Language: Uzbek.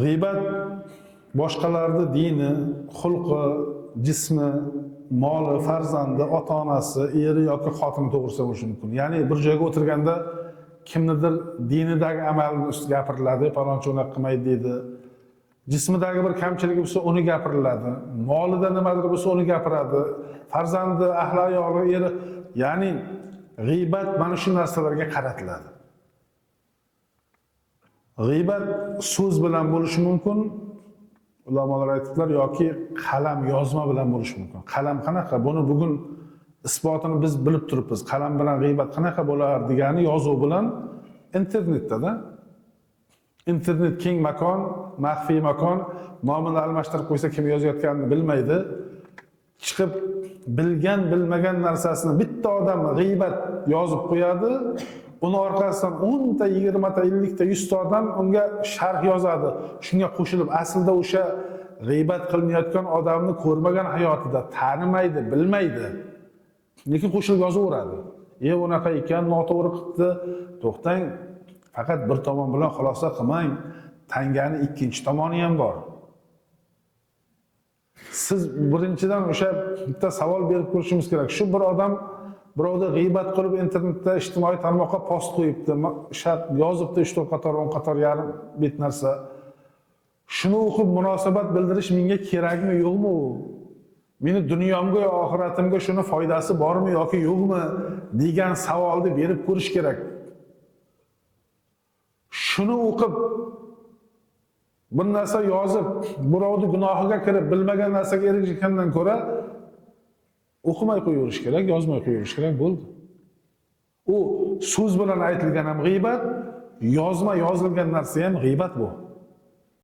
G'iybat boshqalarni dini, xulqi, jismi, moli, farzandi, ota-onasi, eri yoki xotini to'g'risida bo'lishi mumkin. Ya'ni bir joyga o'tirganda kimnidir dinidagi amalini ustida gapiriladi, palonchi unaqa qilmaydi deydi. Jismidagi bir kamchiligi bo'lsa, uni gapiriladi. Molida nimadir bo'lsa, uni gapiradi. Farzandi, ahli ayoli, eri, ya'ni g'iybat mana shu narsalarga qaratiladi. G'iybat so'z bilan bo'lishi mumkin, ulamolar aytibdilar, yoki qalam, yozma bilan bo'lishi mumkin. Qalam qanaqa? Buni bugun isbotini biz bilib turibmiz. Qalam bilan g'iybat qanaqa bo'lar degani yozuv bilan internetda-da. Internet keng makon, maxfiy makon, nomini almashtirib qo'ysa kim yozayotganini bilmaydi. Chiqib bilgan, bilmagan narsasini bitta odam g'iybat yozib qo'yadi. Uni orqasidan 10 ta, 20 ta, 50 ta, 100 ta odam unga sharh yozadi. Shunga qo'shilib aslida o'sha g'iybat qilinayotgan odamni ko'rmagan hayotida, tanimaydi, bilmaydi. Lekin qo'shilib yozaveradi. Unaqa ekan, noto'g'ri qilibdi. To'xtang, faqat bir tomon bilan xulosa qilmang. Tangani ikkinchi tomoni ham bor. Siz birinchidan o'sha bitta savol berib ko'rishimiz kerak. Shu bir odam birovni g'iybat qilib internetda, ijtimoiy tarmoqqa post qo'yibdi, yozibdi 3-4 qator, 10 qator, yarim bet narsa. Shuni o'qib munosabat bildirish menga kerakmi, yo'qmi u? Meni dunyomga yo oxiratimga shuni foydasi bormi yoki yo'qmi degan savolni berib ko'rish kerak. Shuni o'qib bir narsa yozib, birovni gunohiga kirib, bilmagan narsaga ergashgandan ko'ra o'qimay qo'yaverish kerak, yozmay qo'yaverish kerak, bo'ldi. U so'z bilan aytilgan ham g'iybat, yozma yozilgan narsa ham g'iybat bu.